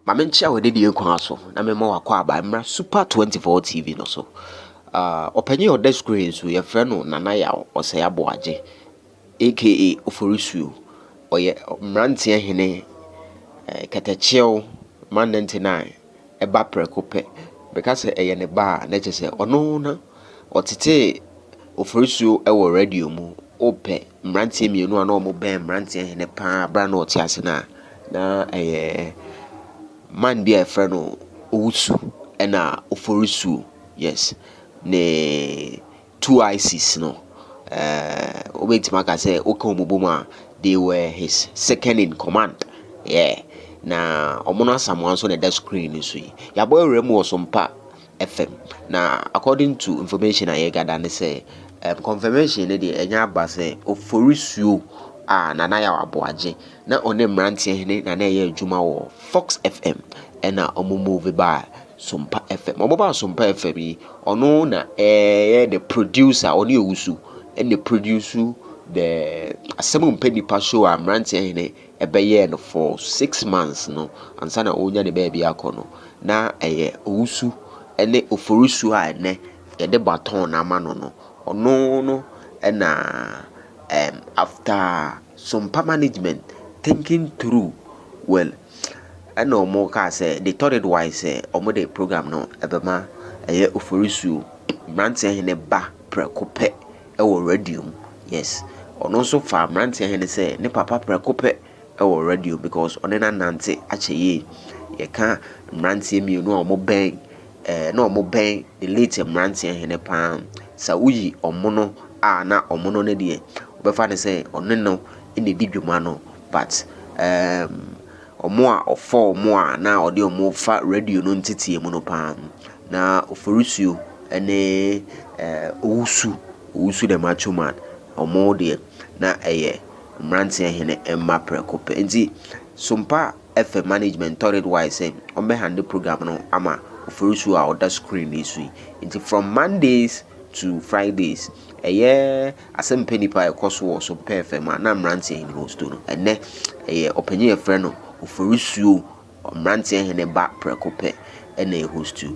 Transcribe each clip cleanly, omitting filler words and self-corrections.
Ma menkyea wo adidie kwan so na mema wakɔ aba mmra Super 24 TV no so. Ɔpanyin a ɔda screen so, yɛfrɛ no Nana Yaw Ɔsɛe Aboagye, aka Oforisuo. Ɔyɛ mmeranteɛ hene kɛtɛkyew man 99 ɛba prɛko pɛ. Bɛka sɛ ɛyɛ ne ba a, na kyerɛ sɛ ɔno no ɔtetee Oforisuo wɔ radio mu. Wopɛ mmeranteɛ mmienu a na wɔn bɛn mmeranteɛ hene paa berɛ a na ɔte ase no a, na ɛyɛ man bi a yɛfrɛ no Owusu ɛna Oforisuo. Yes, ne two ICs no, wobɛtumi aka sɛ woka wɔn bom a, they were his second in command. Yeah. Na ɔmo no Asamoah nso na ɛda screen no so yi. Yɛabɔ awura mu wɔ Sompa FM. Na according to information a yɛgada ne sɛ confirmation ne deɛ ɛnyɛ aba sɛ Oforisuo a Nana Yaw Aboagye na ɔne mmeranteɛ hene na na ɛyɛ adwuma wɔ Fox FM, ɛna ɔmo move baa Sompa FM. Ɔmo baa Sompa FM yi, ɔno na ɛyɛ the producer. Ɔne Owusu ɛna produce the Asɛm Mpɛ Nipa show a mmeranteɛ hene ɛbɛyɛɛ no for 6 months no ansa na ɔnya ne baabi akɔ no. Na ɛyɛ Owusu ɛne Oforisuo a ɛnɛ yɛde baton no ama no. Ɔno no ɛna after Sompa management thinking through well, ɛna ɔmo kaa sɛ they thought it wise sɛ ɔmo de program no ɛbɛma ɛyɛ Oforisuo, mmeranteɛ hene ba prɛko pɛ ɛwɔ radio mu. Yes, ɔno nso fa mmeranteɛ hene sɛ ne papa prɛko pɛ ɛwɔ radio because ɔne nanante akyɛ yie. Yɛka mmeranteɛ mmienu a ɔmo bɛn na ɔmo bɛn the late mmeranteɛ hene paa, sɛ woyi ɔmo no a, na ɔmo no ne deɛ wobɛfa no sɛ ɔne no ɛna ɛdi dwuma no, but ɔmo a ɔfa ɔmo a na ɔde ɔmo fa radio no nteteɛ mu no paa na Oforisuo ne Owusu, Owusu the Macho Man. Ɔmo deɛ na ɛyɛ mmeranteɛ hene mma prɛko pɛ. Nti Sompa FM management thought it wise sɛ ɔmbɛhande program no ama Oforisuo a ɔda screen yi so yi. Nti from Mondays to Fridays, ɛyɛ Asɛm Pɛ Nipa a ɛkɔ so wɔ Sompa FM a na mmeranteɛ hene host no, ɛnɛ ɛyɛ ɔpanyin yɛfrɛ no Oforisuo, mmeranteɛ hene ba prɛko pɛ, ɛna ɛhost.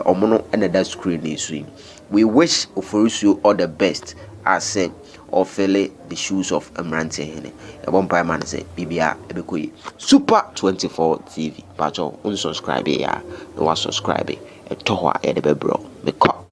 Ɔmo no ɛna ɛda screen yi so yi. We wish Oforisuo all the best as sɛ ɔfill the shoes of mmeranteɛ hene. Yɛbɔ mpaeɛ ma no sɛ biribiara ɛbɛkɔ yie. Super 24 TV, patwɔ, unsubscribe yɛ a na wasubscribe. Ɛtɔ hɔ a yɛde bɛbrɛ mekɔ.